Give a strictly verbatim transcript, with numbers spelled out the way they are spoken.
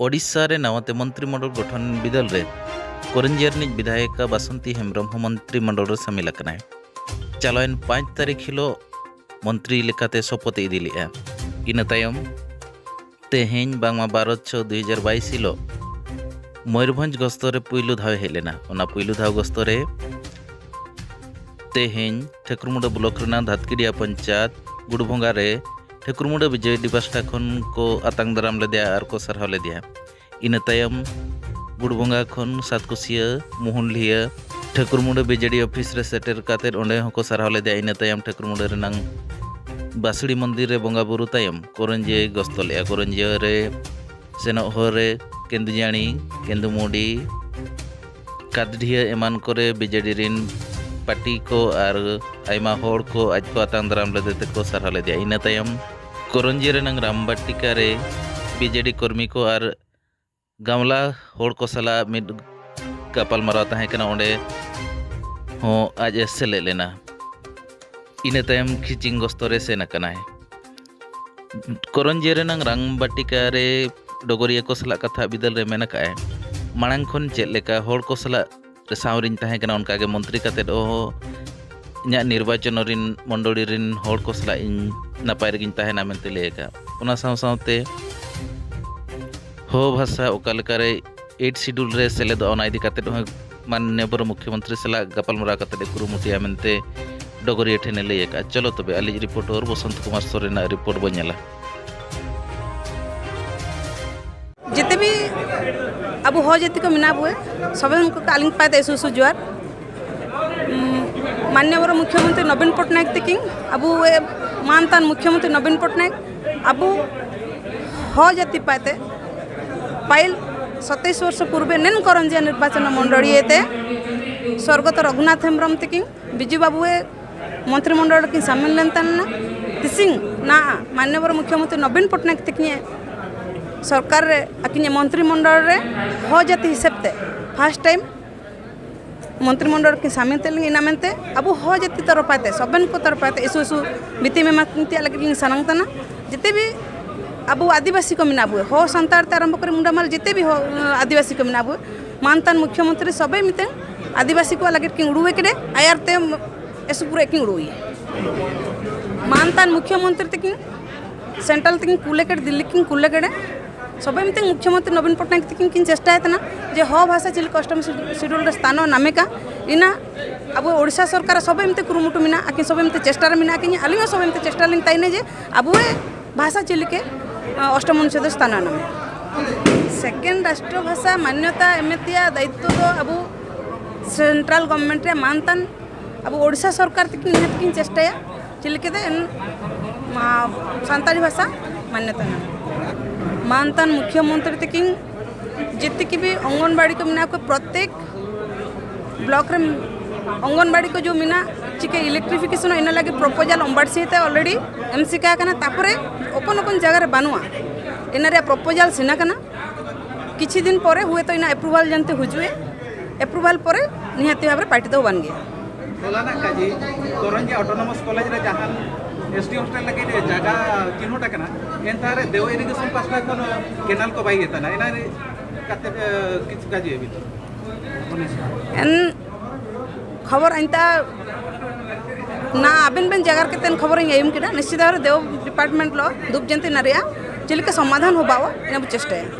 ᱳᱰᱤᱥᱟ ᱨᱮ ᱱᱟᱣᱟᱛᱮ ᱢᱚᱱᱛᱨᱤᱢᱚᱸᱰᱚᱞ ᱜᱚᱴᱷᱚᱱ ᱵᱤᱫᱟᱹᱞ ᱨᱮ ᱠᱚᱨᱚᱧᱡᱤᱭᱟ ᱨᱤᱱᱤᱡ ᱵᱤᱫᱷᱟᱭᱚᱠᱟ ᱵᱟᱥᱚᱱᱛᱤ ᱦᱮᱢᱵᱽᱨᱚᱢ ᱦᱚᱸ ᱢᱚᱱᱛᱨᱤᱢᱚᱸᱰᱚᱞ ᱨᱮ ᱥᱟᱢᱤᱞ ᱟᱠᱟᱱᱟᱭ᱾ ᱪᱟᱞᱟᱣᱮᱱ ᱯᱟᱸᱪ ᱛᱟᱹᱨᱤᱠᱷ ᱦᱤᱞᱳᱜ ᱢᱚᱱᱛᱨᱤ ᱞᱮᱠᱟᱛᱮ ᱥᱚᱯᱚᱛ ᱮ ᱤᱫᱤ ᱞᱮᱫᱼᱟ᱾ ᱤᱱᱟᱹ ᱛᱟᱭᱚᱢ ᱛᱮᱦᱮᱧ ᱵᱟᱝᱢᱟ ᱵᱟᱨᱚ ᱪᱷᱚ ᱫᱩᱭ ᱦᱟᱡᱟᱨ ᱵᱟᱭᱤᱥ ᱦᱤᱞᱳᱜ ᱢᱚᱭᱩᱨᱵᱷᱚᱸᱡᱽ ᱜᱚᱥᱛᱚ ᱨᱮ ᱯᱩᱭᱞᱩ ᱫᱷᱟᱣ ᱮ ᱦᱮᱡ ᱞᱮᱱᱟ᱾ ᱚᱱᱟ ᱯᱩᱭᱞᱩ ᱫᱷᱟᱣ ᱜᱚᱥᱛᱚ ᱨᱮ ᱛᱮᱦᱮᱧ ᱴᱷᱟᱹᱠᱩᱨᱢᱩᱸᱰᱟᱹ ᱵᱞᱚᱠ ᱨᱮᱱᱟᱜ ᱫᱷᱟᱛᱠᱤᱰᱤᱭᱟ ᱯᱚᱧᱪᱟᱭᱮᱛ ᱜᱩᱰᱵᱷᱚᱸᱜᱟ ᱨᱮ ᱴᱷᱟᱹᱠᱩᱨᱢᱩᱸᱰᱟᱹ ᱵᱤᱡᱮᱰᱤ ᱯᱟᱥᱴᱟ ᱠᱷᱚᱱ ᱠᱚ ᱟᱛᱟᱝ ᱫᱟᱨᱟᱢ ᱞᱮᱫᱮᱭᱟ ᱟᱨ ᱠᱚ ᱥᱟᱨᱦᱟᱣ ᱞᱮᱫᱮᱭᱟ᱾ ᱤᱱᱟᱹ ᱛᱟᱭᱚᱢ ᱜᱩᱰᱵᱷᱚᱸᱜᱟ ᱠᱷᱚᱱ ᱥᱟᱛᱠᱩᱥᱤᱭᱟᱹ, ᱢᱩᱦᱩᱱᱰᱞᱤᱭᱟᱹ, ᱴᱷᱟᱹᱠᱩᱨᱢᱩᱸᱰᱟᱹ ᱵᱤᱡᱮᱰᱤ ᱚᱯᱷᱤᱥ ᱨᱮ ᱥᱮᱴᱮᱨ ᱠᱟᱛᱮᱫ ᱚᱸᱰᱮ ᱦᱚᱸᱠᱚ ᱥᱟᱨᱦᱟᱣ ᱞᱮᱫᱮᱭᱟ᱾ ᱤᱱᱟᱹ ᱛᱟᱭᱚᱢ ᱴᱷᱟᱹᱠᱩᱨᱢᱩᱸᱰᱟᱹ ᱨᱮᱱᱟᱝ ᱵᱟᱸᱥᱲᱤ ᱢᱚᱱᱫᱤᱨ ᱨᱮ ᱵᱚᱸᱜᱟ ᱵᱩᱨᱩ ᱛᱟᱭᱚᱢ ᱠᱚᱨᱚᱧᱡᱤᱭᱟᱹᱭ ᱜᱚᱥᱛᱚ ᱞᱮᱫᱼᱟ᱾ ᱠᱚᱨᱚᱧᱡᱤᱭᱟᱹ ᱨᱮ ᱥᱮᱱᱚᱜ ᱦᱚᱨ ᱨᱮ ᱠᱮᱱᱫᱩᱡᱟᱹᱱᱤ, ᱠᱮᱱᱫᱩᱢᱩᱰᱤ, ᱠᱟᱫᱰᱷᱤᱭᱟᱹ ᱮᱢᱟᱱ ᱠᱚᱨᱮ ᱵᱤᱡᱮᱰᱤ ᱨᱤᱱ ᱯᱟᱹᱴᱤ ᱠᱚ ᱟᱨ ᱟᱭᱢᱟ ᱦᱚᱲ ᱠᱚ ᱟᱡ ᱠᱚ ᱟᱛᱟᱝ ᱫᱟᱨᱟᱢ ᱞᱮᱫᱮ ᱛᱮᱠᱚ ᱥᱟᱨᱦᱟᱣ ᱞᱮᱫᱮᱭᱟ᱾ ᱤᱱᱟᱹ ᱛᱟᱭᱚᱢ ᱠᱚᱨᱚᱧᱡᱤ ᱨᱮᱱᱟᱝ ᱨᱟᱢᱵᱟᱴᱤᱠᱟ ᱨᱮ ᱵᱤᱡᱮᱰᱤ ᱠᱚᱨᱢᱤ ᱠᱚ ᱟᱨ ᱜᱟᱢᱞᱟ ᱦᱚᱲ ᱠᱚ ᱥᱟᱞᱟᱜ ᱢᱤᱫ ᱜᱟᱯᱟᱞ ᱢᱟᱨᱟᱣ ᱛᱟᱦᱮᱸ ᱠᱟᱱᱟ, ᱚᱸᱰᱮ ᱦᱚᱸ ᱟᱡ ᱮ ᱥᱮᱞᱮᱫ ᱞᱮᱱᱟ᱾ ᱤᱱᱟᱹ ᱛᱟᱭᱚᱢ ᱠᱷᱤᱪᱤᱝ ᱜᱚᱥᱛᱚ ᱨᱮ ᱥᱮᱱ ᱟᱠᱟᱱᱟᱭ᱾ ᱠᱚᱨᱚᱧᱡᱤᱭᱟᱹ ᱨᱮᱱᱟᱝ ᱨᱟᱝᱵᱟᱴᱤᱠᱟ ᱨᱮ ᱰᱚᱜᱚᱨᱤᱭᱟᱹ ᱠᱚ ᱥᱟᱞᱟᱜ ᱠᱟᱛᱷᱟ ᱵᱤᱫᱟᱹᱞ ᱨᱮ ᱢᱮᱱ ᱟᱠᱟᱫᱼᱟᱭ, ᱢᱟᱲᱟᱝ ᱠᱷᱚᱱ ᱪᱮᱫ ᱞᱮᱠᱟ ᱦᱚᱲ ᱠᱚ ᱥᱟᱞᱟᱜ ᱥᱟᱶ ᱨᱤᱧ ᱛᱟᱦᱮᱸ ᱠᱟᱱᱟ, ᱚᱱᱠᱟ ᱜᱮ ᱢᱚᱱᱛᱨᱤ ᱠᱟᱛᱮᱫ ᱦᱚᱸ ᱤᱧᱟᱹᱜ ᱱᱤᱨᱵᱟᱪᱚᱱ ᱨᱤᱱ ᱢᱚᱱᱰᱚᱞᱤ ᱨᱤᱱ ᱦᱚᱲ ᱠᱚ ᱥᱟᱞᱟᱜ ᱤᱧ ᱱᱟᱯᱟᱭ ᱨᱮᱜᱤᱧ ᱛᱟᱦᱮᱱᱟ ᱢᱮᱱᱛᱮ ᱞᱟᱹᱭ ᱟᱠᱟᱫ᱾ ᱚᱱᱟ ᱥᱟᱶ ᱥᱟᱶᱛᱮ ᱦᱳ ᱵᱷᱟᱥᱟ ᱚᱠᱟ ᱞᱮᱠᱟᱨᱮ ᱮᱭᱤᱴ ᱥᱤᱰᱩᱞ ᱨᱮ ᱥᱮᱞᱮᱫᱚᱜᱼᱟ, ᱚᱱᱟ ᱤᱫᱤ ᱠᱟᱛᱮᱫ ᱦᱚᱸ ᱢᱟᱱᱱᱤᱭᱚ ᱵᱚᱨᱚ ᱢᱩᱠᱷᱭᱚᱢᱚᱱᱛᱨᱤ ᱥᱟᱞᱟᱜ ᱜᱟᱯᱟᱞᱢᱟᱨᱟᱣ ᱠᱟᱛᱮᱫ ᱮ ᱠᱩᱨᱩᱢᱩᱴᱩᱭᱟ ᱢᱮᱱᱛᱮ ᱰᱚᱜᱚᱨᱤᱭᱟᱹ ᱴᱷᱮᱱᱮ ᱞᱟᱹᱭ ᱟᱠᱟᱫᱼᱟ᱾ ᱪᱚᱞᱚ ᱛᱚᱵᱮ ᱟᱞᱮᱭᱤᱡ ᱨᱤᱯᱳᱨᱴᱚᱨ ᱵᱚᱥᱚᱱᱛ ᱠᱩᱢᱟᱨ ᱥᱚᱨᱮᱱᱟᱜ ᱨᱤᱯᱳᱨᱴ ᱵᱚ ᱧᱮᱞᱟ᱾ ᱡᱮᱛᱮ ᱵᱤ ᱟᱵᱚ ᱦᱚ ᱡᱟᱹᱛᱤ ᱠᱚ ᱢᱮᱱᱟᱜ ᱵᱚ, ᱥᱚᱵᱮ ᱦᱚᱲ ᱠᱚ ᱟᱹᱞᱤᱧ ᱯᱟᱭ ᱛᱮ ᱥᱩ ᱥᱩ ᱡᱚᱦᱟᱨ᱾ ᱩᱢ, ᱢᱟᱱᱱᱤᱭᱚ ᱵᱚᱨᱚ ᱢᱩᱠᱷᱭᱚᱢᱚᱱᱛᱨᱤ ᱱᱚᱵᱤᱱ ᱯᱚᱴᱱᱟᱭᱮᱠ ᱛᱟᱹᱠᱤᱱ, ᱟᱵᱚ ᱮ ᱢᱟᱱᱛᱟᱱ ᱢᱩᱠᱷᱭᱚᱢᱚᱱᱛᱨᱤ ᱱᱚᱵᱤᱱ ᱯᱚᱴᱱᱟᱭᱮᱠ, ᱟᱵᱚ ᱦᱚ ᱡᱟᱹᱛᱤ ᱯᱟᱭ ᱛᱮ ᱯᱟᱹᱦᱤᱞ ᱥᱟᱛᱟᱥ ᱵᱚᱨᱥᱚ ᱯᱩᱨᱵᱮ ᱱᱮᱱ ᱠᱚᱨᱚᱱᱡᱤᱭᱟ ᱱᱤᱨᱵᱟᱪᱚᱱ ᱢᱚᱱᱰᱚᱞᱤ ᱛᱮ ᱥᱚᱨᱜᱚᱛᱚ ᱨᱚᱜᱷᱩᱱᱟᱛᱷ ᱦᱮᱢᱵᱨᱚᱢ ᱛᱟᱹᱠᱤᱱ ᱵᱤᱡᱩ ᱵᱟᱵᱩ ᱮ ᱢᱚᱱᱛᱨᱤ ᱢᱚᱱᱰᱚᱞ ᱨᱮᱠᱤᱱ ᱥᱟᱢᱤᱞ ᱞᱮᱱ ᱛᱟᱦᱮᱱᱟ᱾ ᱛᱤᱥᱤᱝ ᱱᱟ ᱢᱟᱱᱱᱤᱭᱚ ᱵᱚᱨᱚ ᱢᱩᱠᱷᱭᱚᱢᱚᱱᱛᱨᱤ ᱱᱚᱵᱤᱱ ᱯᱚᱴᱱᱟᱭᱮᱠ ᱛᱟᱹᱠᱤᱱ ᱥᱚᱨᱠᱟᱨ ᱨᱮ ᱟᱹᱠᱤᱱ ᱢᱚᱱᱛᱨᱤ ᱢᱚᱱᱰᱚᱞ ᱨᱮ ᱦᱚ ᱡᱟᱹᱛᱤ ᱦᱤᱥᱟᱹᱵ ᱛᱮ ᱯᱷᱟᱥᱴ ᱴᱟᱭᱤᱢ ᱢᱚᱱᱛᱨᱤ ᱢᱚᱱᱰᱚᱞ ᱨᱮᱠᱤᱱ ᱥᱟᱢᱤᱞ ᱛᱮ ᱞᱤᱧ ᱤᱱᱟ ᱢᱮᱱᱛᱮ ᱟᱵᱚ ᱦᱚ ᱡᱟᱹᱛᱤ ᱛᱚᱨᱚᱯᱟᱭ ᱛᱮ ᱥᱚᱵᱮᱱ ᱠᱚ ᱛᱚᱨᱚᱯᱟᱭ ᱛᱮ ᱤᱥᱩ ᱤᱥᱩ ᱵᱤᱛᱤ ᱢᱮᱢᱟ ᱛᱤᱭᱟᱜ ᱞᱟᱹᱜᱤᱫ ᱞᱤᱧ ᱥᱟᱱᱟᱝ ᱛᱟᱦᱮᱱᱟ᱾ ᱡᱮᱛᱮ ᱵᱤ ᱟᱵᱚ ᱟᱹᱫᱤᱵᱟᱹᱥᱤ ᱠᱚ ᱢᱮᱱᱟᱜ ᱵᱚ, ᱦᱚ ᱥᱟᱱᱛᱟᱲ ᱛᱮ ᱟᱨᱟᱢᱵᱷᱚ ᱠᱚᱨᱮ ᱢᱩᱱᱰᱟ ᱢᱟᱞ ᱡᱮᱛᱮ ᱵᱤ ᱦᱚ ᱟᱹᱫᱤᱵᱟᱹᱥᱤ ᱠᱚ ᱢᱮᱱᱟᱜ ᱵᱚ, ᱢᱟᱱᱛᱟᱱ ᱢᱩᱠᱷᱭᱚᱢᱚᱱᱛᱨᱤ ᱥᱚᱵᱮ ᱢᱤᱫᱴᱮᱱ ᱟᱹᱫᱤᱵᱟᱹᱥᱤ ᱠᱚᱣᱟᱜ ᱞᱟᱹᱜᱤᱫ ᱠᱤᱱ ᱩᱲᱩᱣᱮ ᱠᱮᱫᱮ ᱟᱭᱟᱨ ᱛᱮ ᱮᱥᱩ ᱯᱩᱨᱟᱹ ᱠᱤᱱ ᱩᱲᱩᱣᱮ᱾ ᱢᱟᱱᱛᱟᱱ ᱢᱩᱠᱷᱭᱚᱢᱚᱱᱛᱨᱤ ᱛᱟᱹᱠᱤᱱ ᱥᱮᱱᱴᱨᱟᱞ ᱛᱟᱹᱠᱤᱱ ᱠᱩᱞᱮ ᱠᱮᱫ, ᱫᱤᱞᱞᱤ ᱠᱤᱱ ᱠᱩᱞᱮ ᱠᱮᱫᱮ᱾ ᱥᱚᱵᱮ ᱢᱤᱫᱴᱮᱱ ᱢᱩᱠᱷᱭᱚᱢᱚᱱᱛᱨᱤ ᱱᱚᱵᱤᱱ ᱯᱚᱴᱱᱟᱭᱮᱠ ᱛᱟᱹᱠᱤᱱ ᱠᱤᱱ ᱪᱮᱥᱴᱟᱭ ᱛᱟᱦᱮᱱᱟ ᱡᱮ ᱦᱚ ᱵᱷᱟᱥᱟ ᱪᱮᱫ ᱞᱮᱠᱟ ᱚᱥᱴᱚᱢ ᱥᱤᱰᱩᱞ ᱨᱮ ᱥᱛᱷᱟᱱᱚ ᱱᱟᱢᱮᱠᱟ᱾ ᱤᱱᱟ ᱟᱵᱚ ᱳᱰᱤᱥᱟ ᱥᱚᱨᱠᱟᱨ ᱥᱚᱵᱮ ᱢᱤᱫᱴᱮᱱ ᱠᱩᱨᱩᱢᱩᱴᱩ ᱢᱮᱱᱟᱜᱼᱟ, ᱟᱹᱠᱤᱱ ᱥᱚᱵᱮ ᱢᱤᱫᱴᱮᱱ ᱪᱮᱥᱴᱟ ᱨᱮ ᱢᱮᱱᱟᱜ ᱠᱤᱱᱟ, ᱟᱹᱞᱤᱧ ᱦᱚᱸ ᱥᱚᱵᱮ ᱢᱤᱫᱴᱮᱱ ᱪᱮᱥᱴᱟ ᱞᱤᱧ ᱛᱟᱦᱮᱱᱟ ᱡᱮ ᱟᱵᱚ ᱵᱷᱟᱥᱟ ᱪᱮᱫ ᱞᱮᱠᱟ ᱚᱥᱴᱚᱢ ᱚᱱᱩᱪᱷᱮᱫ ᱥᱛᱷᱟᱱᱚ ᱱᱟᱢᱮ᱾ ᱥᱮᱠᱮᱱᱰ ᱨᱟᱥᱴᱨᱚ ᱵᱷᱟᱥᱟ ᱢᱟᱱᱱᱚᱛᱟ ᱮᱢᱮ ᱛᱮᱭᱟᱜ ᱫᱟᱭᱤᱛᱛᱚ ᱫᱚ ᱟᱵᱚ ᱥᱮᱱᱴᱨᱟᱞ ᱜᱚᱵᱷᱚᱨᱱᱢᱮᱱᱴ ᱨᱮ ᱢᱟᱱᱛᱟᱱ ᱟᱵᱚ ᱳᱰᱤᱥᱟ ᱥᱚᱨᱠᱟᱨ ᱛᱟᱹᱠᱤᱱ ᱱᱤᱦᱟᱹᱛ ᱠᱤᱱ ᱪᱮᱥᱴᱟᱭᱟ ᱪᱮᱫ ᱞᱮᱠᱟᱛᱮ ᱮᱱ-, ᱢᱟ-, ᱥᱟᱱᱛᱟᱲᱤ ᱵᱷᱟᱥᱟ ᱢᱟᱱᱱᱚᱛᱟ ᱧᱟᱢ᱾ ᱢᱟᱱᱛᱟᱱ ᱢᱩᱠᱷᱭᱚᱢᱚᱱᱛᱨᱤ ᱛᱟᱹᱠᱤᱱ ᱡᱮᱛᱮ ᱠᱤ ᱵᱤ ᱚᱝᱜᱚᱱᱵᱟᱲᱤ ᱠᱚ ᱢᱮᱱᱟᱜ ᱠᱚ, ᱯᱨᱚᱛᱮᱠ ᱵᱞᱚᱠ ᱨᱮ ᱚᱝᱜᱚᱱᱵᱟᱲᱤ ᱠᱚ ᱡᱚ ᱢᱮᱱᱟᱜ ᱪᱤᱠᱟᱹ ᱤᱞᱮᱠᱴᱨᱤᱯᱷᱤᱠᱮᱥᱚᱱ ᱤᱱᱟᱹ ᱞᱟᱹᱜᱤᱫ ᱯᱨᱚᱯᱳᱡᱟᱞ ᱚᱢᱵᱟᱲᱥᱤ ᱛᱮ ᱚᱞᱨᱮᱰᱤ ᱮᱢ ᱥᱤᱠᱟ ᱠᱟᱱᱟ᱾ ᱛᱟᱯᱚᱨᱮ ᱚᱠᱚᱱ ᱚᱠᱚᱱ ᱡᱟᱭᱜᱟ ᱨᱮ ᱵᱟᱹᱱᱩᱜᱼᱟ, ᱤᱱᱟᱹ ᱨᱮᱭᱟᱜ ᱯᱨᱚᱯᱳᱡᱟᱞ ᱥᱮᱱᱟ ᱠᱟᱱᱟ᱾ ᱠᱤᱪᱷᱩ ᱫᱤᱱ ᱯᱚᱨᱮ ᱦᱩᱭᱛᱚ ᱤᱱᱟ ᱮᱯᱨᱩᱵᱷᱟᱞ ᱡᱟᱱᱛᱮ ᱦᱤᱡᱩᱜᱼᱟ, ᱮᱯᱨᱩᱵᱷᱟᱞ ᱯᱚᱨᱮ ᱱᱤᱦᱟᱹᱛᱤ ᱵᱷᱟᱵᱽ ᱨᱮ ᱯᱟᱨᱴᱤ ᱫᱚ ᱵᱟᱝ ᱜᱮᱭᱟ᱾ ᱦᱚᱞᱟᱱᱟᱜ ᱠᱟᱡᱮ ᱠᱚᱨᱚᱱᱡᱤ ᱚᱴᱳᱱᱚᱢᱟᱥ ᱠᱚᱞᱮᱡᱽ ᱨᱮ ᱡᱟᱦᱟᱸ ᱮᱥ ᱴᱤ ᱦᱳᱥᱴᱮᱞ ᱞᱟᱹᱜᱤᱫ ᱡᱟᱭᱜᱟ ᱪᱤᱱᱦᱟᱹᱴ ᱟᱠᱟᱱᱟ, ᱮᱱᱛᱮ ᱨᱮ ᱫᱮᱣ ᱤᱨᱤᱜᱮᱥᱚᱱ ᱯᱟᱥᱴᱟ ᱠᱷᱚᱱ ᱠᱮᱱᱟᱞ ᱠᱚ ᱵᱟᱭ ᱤᱭᱟᱹ ᱠᱟᱱᱟ, ᱮᱱᱟ ᱨᱮ ᱠᱟᱛᱮ, ᱮ, ᱠᱤᱪᱷᱩ ᱠᱟᱡᱮ ᱟᱹᱵᱤᱱ ᱫᱚ? ᱮᱱ ᱠᱷᱚᱵᱚᱨ ᱟᱧᱛᱟ ᱱᱟ ᱟᱵᱮᱱ ᱵᱮᱱ ᱡᱟᱜᱟᱨ ᱠᱟᱛᱮᱱ ᱠᱷᱚᱵᱚᱨᱤᱧ ᱟᱹᱭᱩᱢ ᱠᱮᱫᱟ᱾ ᱱᱤᱥᱪᱤᱛ ᱵᱷᱟᱵᱽ ᱨᱮ ᱫᱮᱣ ᱰᱤᱯᱟᱨᱴᱢᱮᱱᱴ ᱞᱚ ᱫᱩᱵ ᱡᱚᱭᱚᱱᱛᱤ ᱱᱟᱨᱮᱭᱟ ᱪᱮᱫ ᱞᱮᱠᱟ ᱥᱚᱢᱟᱫᱷᱟᱱ ᱦᱚᱵᱟᱣᱟ, ᱤᱱᱟᱹ ᱵᱚ ᱪᱮᱥᱴᱟᱭᱟ᱾